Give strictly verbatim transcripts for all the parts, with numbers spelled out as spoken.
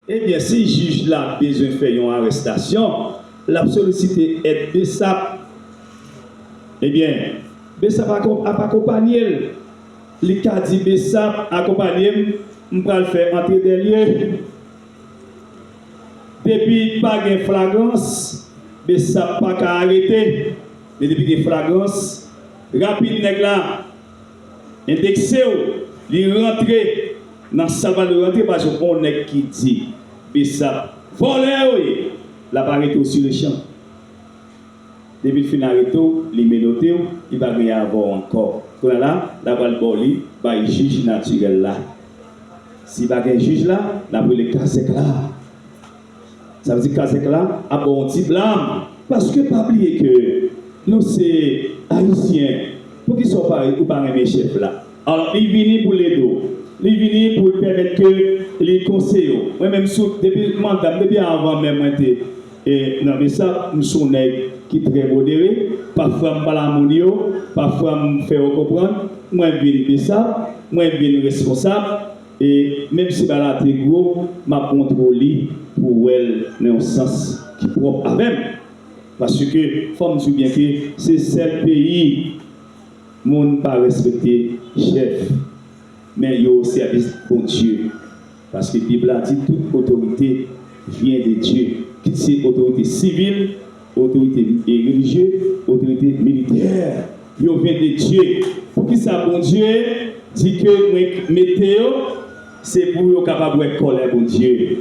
Ebyen, si jij la bezwen fè yon arèstasyon, l ap solisite èd BSAP. Ebyen, BSAP ap akonpanye l. Li ka di BSAP akonpanye m, m pral fè antre dèlye. Depi pa gen flagrans, BSAP pa ka arete. Men depi gen flagrans, rapid nèg la endekse w, li rantre nan sa l pa dwe rantre, paske yon nèg ki di BSAP vòlè yo ye, l ap arete w sou lechan. Depi l fin arete w, li menote w, li pa gen avè w ankò. Kounye a la, l ap al ba w li, bay jij natirèl la. Si pa gen jij la, l ap rele kazèk la. Sa vle di kazèk la ap ba w yon ti blam. Paske pa bliye ke nou se Ayisyen. Poukisa w pa, ou pa renmen chèf la? Alò, li vini pou l ede w. Li vini pou l pèmèt ke li konseye w. Mwen menm sou, depi manda m, depi avan menm mwen te e, nan BSAP, m se yon nèg ki trè modere. Pafwa m pale a moun yo, pafwa m fè yo konprann. Mwen vin BSAP, mwen vin responsab. E menm si bagay la te gwo, m ap montre w li pou w wè l nan yon sans ki pwòp avè m. Paske fò m di w byen ke se sèl peyi moun pa respekte chèf, men yo o sèvis Bondye. Paske Bib la di tout otorite vyen de Dye, kit se otorite sivil, otorite relijye, otorite militè, yo vyen de Dye. Poukisa Bondye di ke mwen mete yo? Se pou yo kapab wè kòlè Bondye.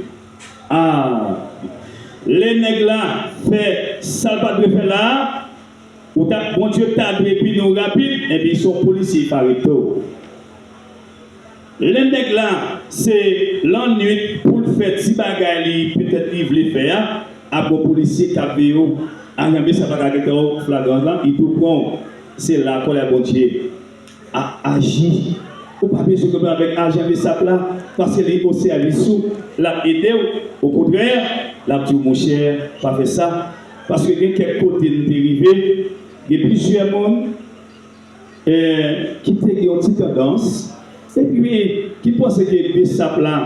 Ah, lè nèg la fè sa l pa dwe fè la, ou ta, Bondye ta dwe pini w rapid, enben se yon polisye ki arete w. Lè nèg la, se lannwit pou l fè ti bagay li, petèt li vle fè a, ap gon polisye k ap veye w. Ajan BSAP pa ka gentan w flagrans lan, li tou pran w. Se la kòlè Bondye a aji. Ou pa bezwen konprann avèk ajan BSAP la, paske li o sèvis ou, l ap ede w. Okontrè, l ap di w, monchè, pa fè sa. Paske gen kèk kote n te rive, gen plizyè moun, eh, ki te gen yon ti tandans, epi ki panse ke BSAP la,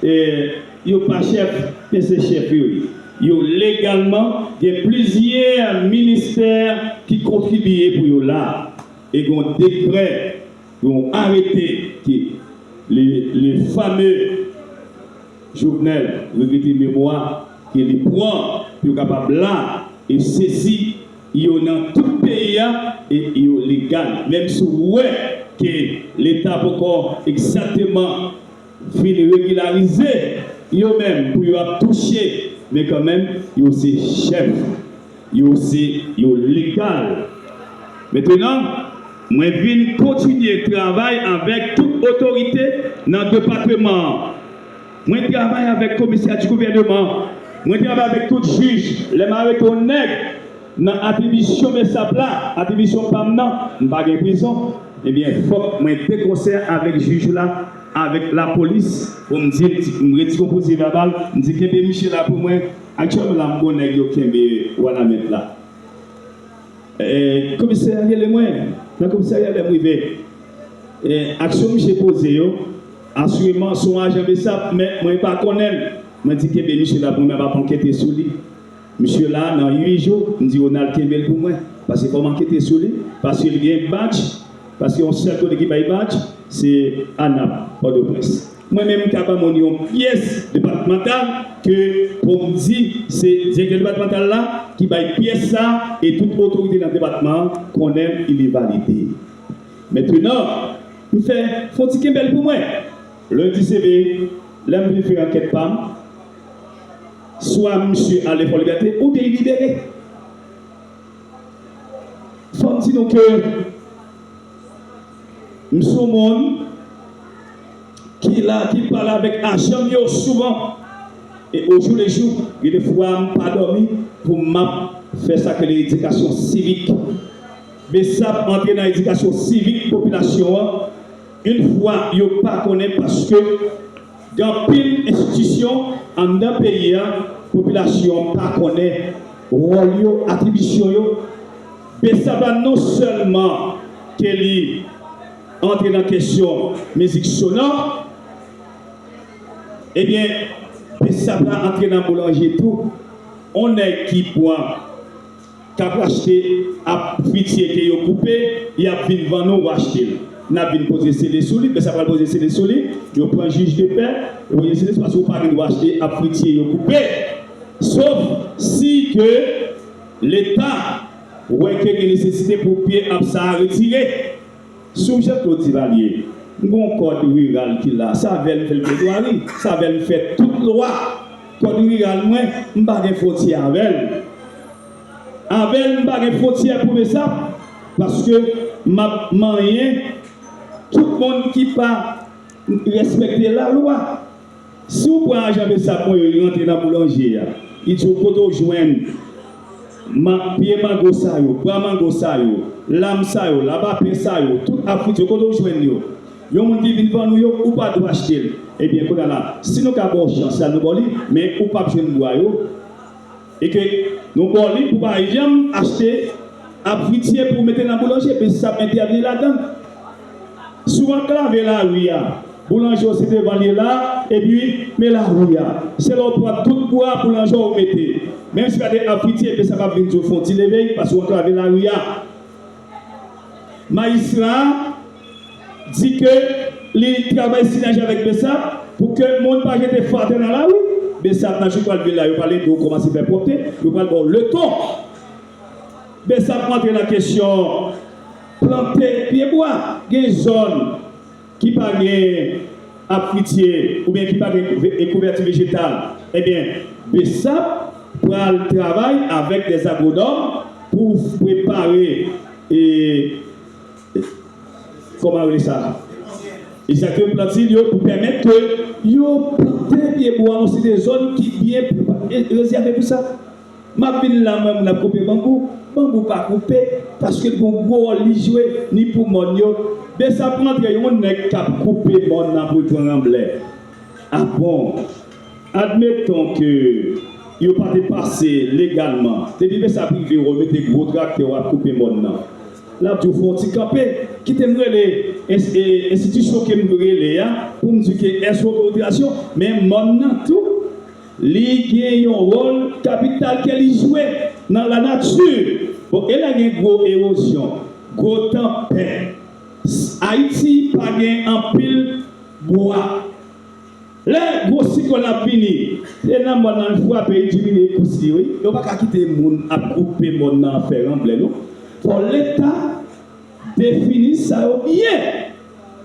eh, yo pa chèf, men se chèf yo ye. Yo legalman, gen plizyè ministè ki kontribye pou yo la. E gen yon dekrè, yon arete ke le, le fameux Jovenel, regrete memwa, ke li pran pou yo kapab la, e sezi yo nan tout peyi a, e yo legal. Menm si w wè ke Leta poko egzakteman fin regilarize yo menm pou yo ap touche, men kanmenm, yo se chèf, yo se, yo legal. Mentenan, mwen vin kontinye travay avèk tout otorite nan depatman an. Mwen travay avèk komisè di gouvèneman. Mwen travay avèk tout jij. Lè m arete yon nèg nan atribisyon BSAP la, atribisyon pa m nan, m pa gen prizon, ebyen, fòk mwen dekonsè avèk jij la, avèk lapolis, pou m di, m redekonpoze vèbal, m di, kenbe misye la pou mwen. Aktyèlman la, m gon nèg yo kenbe Wanament la. Eh, komisè a rele mwen nan komisarya lè m rive. Eh, aksyon misye poze yo, asireman, se yon ajan BSAP, men mwen pa konnen l. Mwen di, kenbe misye la pou mwen, m ap ankete sou li. Misye la, nan uit jou, m di, Ronald, kenbe l pou mwen. Paske fò m ankete sou li, paske li gen badj, paske yon sèl kote ki bay badj, se ANAP, Pòtoprens. Mwen menm, m ka ban moun yon pyès depatmantal ke pou m di se direktè depatmantal la ki bay pyès sa, e tout otorite nan depatman an konnen l, li valide. Mentenan, m fè, fò ti kenbe l pou mwen. Lendi se vre, lè m vin fè ankèt pa m, swa misye ale Fò Libète oubyen li libere. Fò m di nou ke m se yon moun ki la, ki pale avèk ajan m yo souvan. E ojou le jou, gen de fwa m pa dòmi pou m ap fè sa k rele edikasyon sivik. BSAP antre nan edikasyon sivik popilasyon an, yon fwa yo pa konnen, paske gen anpil enstitisyon anndan peyi a, popilasyon an pa konnen wòl yo, atribisyon yo. BSAP la non sèlman ke li antre nan kesyon mizik sonò, ebyen, Besap la antre nan boulanje tou. On nèg ki pran k ap achte ap fritye ke yo koupe, y ap vin vann ou, ou achte l. N ap vin poze sele sou li, men sa pral poze sele sou li, yo pran jij de pè, yo poze sele sou li, paske ou pa gen dwa achte ap fritye yo koupe. Sof si ke Leta wè ke gen nesesite pou pye ap sa a retire. Sou Jean Claude Duvalier, m gon kòd riral ki la, sa avè l m fè l plèdwari, sa avè l m fè tout lwa. Kòd riral mwen, m pa gen fwontyè avè l. Avè l, m pa gen fwontyè pou Besap, paske m ap manyen tout moun ki pa respekte lalwa. Si w pran ajan Besap mwen yo, li rantre nan boulanje a, li di w kote w jwenn man, pye mango sa yo, bwa mango sa yo, lam sa yo, labapen sa yo, tout ap fritye, kote w jwenn yo? Yon moun ki vin vann ou yo, ou pa dwe achte l. Ebyen, kounye a la, si nou ka ba w chans la, nou ba w li, men ou p ap jwenn bwa yo. E ke nou ba w li pou pa janm achte ap fritye pou mete nan boulanje, Besap entèvni ladan l. Si w anklave lari a, boulanje w se devan l ye la, epi men lari a. Se la w pran tout bwa boulanje w mete. Menm si pa gen ap fritye, Besap ap vin di w fè yon ti leve, paske w anklave lari a. Majistra a di ke li travay sinèji avèk Besap pou ke moun pa jete fatra nan lari. Besap nan jou pral vin la, yo pral ede w kòmanse fè pwòpte, yo pral ba w leton. Besap antre nan kesyon plante pyebwa. Gen zòn ki pa gen ap fritye oubyen ki pa gen kouve-, kouvèti vejetal, ebyen, Besap pral travay avèk dè agwonòm pou prepare, e, kòman yo rele sa? Egzakteman, plantil yo pou pèmèt ke yo plante pyebwa nan site zòn ki byen pre-, e, rezève pou sa. M ap vin la, mwen, moun ap koupe banbou. Banbou pa koupe, paske l gon gwo wòl li jwe, ni pou mòn yo. Besap rantre yon nèg k ap koupe mòn nan pou l pran ranblè. A bon, admeton ke yo pa te pase legalman. Depi Besap rive, yo mete gwo traktè, w ap koupe mòn nan. L ap di w fè yon ti kanpe, kite m rele ens-, e, enstitisyon ke m rele a, pou m di ke èske w gen otorizasyon, men mòn nan tou, li gen yon wòl kapital ke li jwe nan lanati. Bon, e lè gen gwo ewozyon, gwo tanpèt, Ayiti pa gen anpil bwa. Lè gwo siklòn ap vini, se nan mòn nan l frape, li diminye kous li, wi. Yo pa ka kite moun ap koupe mòn nan fè ranblè, non. Fò Leta defini sa yo byen.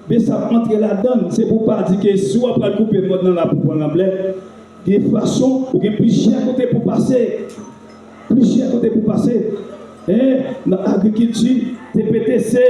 Besap antre ladan l. Se pou w pa di ke si w ap pral koupe mòn nan la pou pran ranblè, gen fason, ou gen plizyè kote pou pase. Plizyè kote pou pase. Hein, nan agrikilti, T P T C,